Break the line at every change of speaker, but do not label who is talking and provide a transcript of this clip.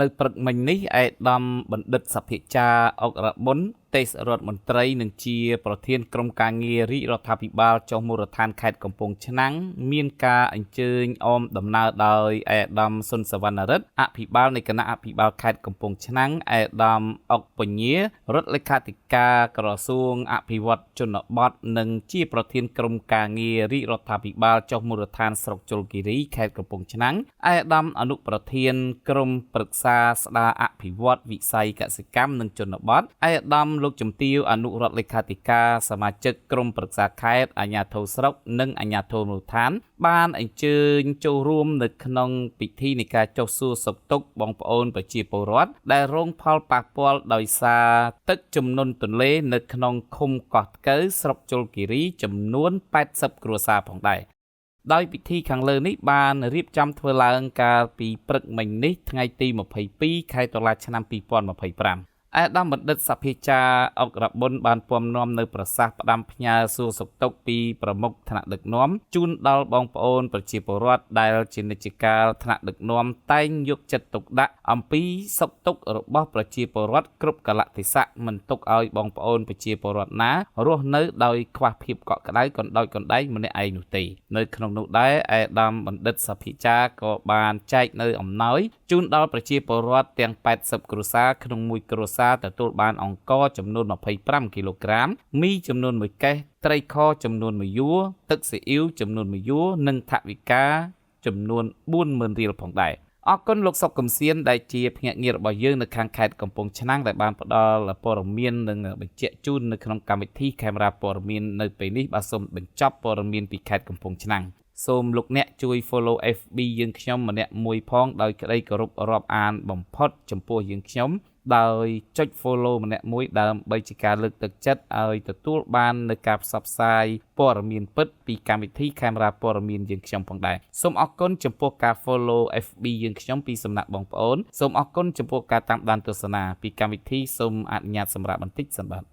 នៅព្រឹកមិញនេះឯកឧត្តមបណ្ឌិតសភាចារអុករបុនទេសរដ្ឋមន្ត្រីនិងជាប្រធានក្រុមការងាររាជរដ្ឋាភិបាលចុះមូលដ្ឋានខេត្តកំពង់ឆ្នាំងមានការអញ្ជើញអមដំណើរដោយឯកឧត្តមសុនសវណ្ណរិទ្ធអភិបាលនៃគណៈអភិបាលខេត្តកំពង់ឆ្នាំងឯកឧត្តមអុកពញារដ្ឋលេខាធិការក្រសួងអភិវឌ្ឍជនបទនិងជាប្រធានក្រុមការងាររាជរដ្ឋាភិបាលចុះមូលដ្ឋានស្រុកជលគិរីខេត្តកំពង់ឆ្នាំងឯកឧត្តមអនុប្រធានក្រុមប្រឹក្សាស្ដារអភិវឌ្ឍវិស័យកសិកម្មនិងជនបទឯកឧត្តមលោកជំទាវអនុរដ្ឋលេខាធិការសមាជិកក្រុមប្រឹក្សាខេត្តអាជ្ញាធរស្រុកនិងអាជ្ញាធរមូលដ្ឋានបានអញ្ជើញចូលរួមនៅក្នុងពិធីនៃការចុះសួរសុខទុក្ខបងប្អូនប្រជាពលរដ្ឋដែលរងផលប៉ះពាល់ដោយសារទឹកជំនន់ទន្លេនៅក្នុងឃុំកោះថ្កូវស្រុកជលគិរីចំនួន80គ្រួសារផងដែរដោយពិធីខាងលើនេះបានរៀបចំធ្វើឡើងកាលពីព្រឹកមិញនេះថ្ងៃទី22ខែតុលាឆ្នាំ2025ឯកឧត្តមបណ្ឌិតសភាចារអុករបុនបានពំនាំនៅប្រសាសន៍ផ្ដាំផ្ញើសួរសុខទុក្ខពីប្រមុខថ្នាក់ដឹកនាំជូនដល់បងប្អូនប្រជាពលរដ្ឋដែលជានិច្ចកាលថ្នាក់ដឹកនាំតែងយកចិត្តទុកដាក់អំពីសុខទុក្ខរបស់ប្រជាពលរដ្ឋគ្រប់កាលៈទេសៈមិនទុកឲ្យបងប្អូនប្រជាពលរដ្ឋណារស់នៅដោយខ្វះភាពកក់ក្ដៅកណ្ដោចកណ្ដែងម្នាក់ឯងនោះទេនៅក្នុងនោះដែរឯកឧត្តមបណ្ឌិតសភាចារក៏បានចែកនៅអំណោយជូនដល់ប្រជាពលរដ្ឋទាំង80គ្រួសារក្នុងមួយគ្រួសារទទួលបានអង្ករចំនួន25គីឡូក្រាមមីចំនួន1កេះត្រីខចំនួន1យួរទឹកស៊ីអ៊ីវចំនួន1យួរនិងថវិកាចំនួន40000រៀលផងដែរអរគុណលោកសុកកំសៀនដែលជាភ្នាក់ងាររបស់យើងនៅខាងខេត្តកំពង់ឆ្នាំងដែលបានផ្ដល់ព័ត៌មាននិងបញ្ជាក់ជូននៅក្នុងកម្មវិធីកាមេរ៉ាព័ត៌មាននៅពេលនេះបាទសូមបញ្ចប់ព័ត៌មានពីខេត្តកំពង់ឆ្នាំងសូមលោកអ្នកជួយ follow FB យើងខ្ញុំម្នាក់មួយផងដោយក្តីគោរពរាប់អានបំផុតចំពោះយើងខ្ញុំដោយចុច follow ម្នាក់មួយដើម្បីជាការលើកទឹកចិត្តឲ្យទទួលបាននូវការផ្សព្វផ្សាយព័ត៌មានពិតពីកម្មវិធីកាមេរ៉ាព័ត៌មានយើងខ្ញុំផងដែរសូមអរគុណចំពោះការ follow FB យើងខ្ញុំពីសំណាក់បងប្អូនសូមអរគុណចំពោះការតាមដានទស្សនាពីកម្មវិធីសូមអនុញ្ញាតសម្រាប់បន្តិចសិនបាទ។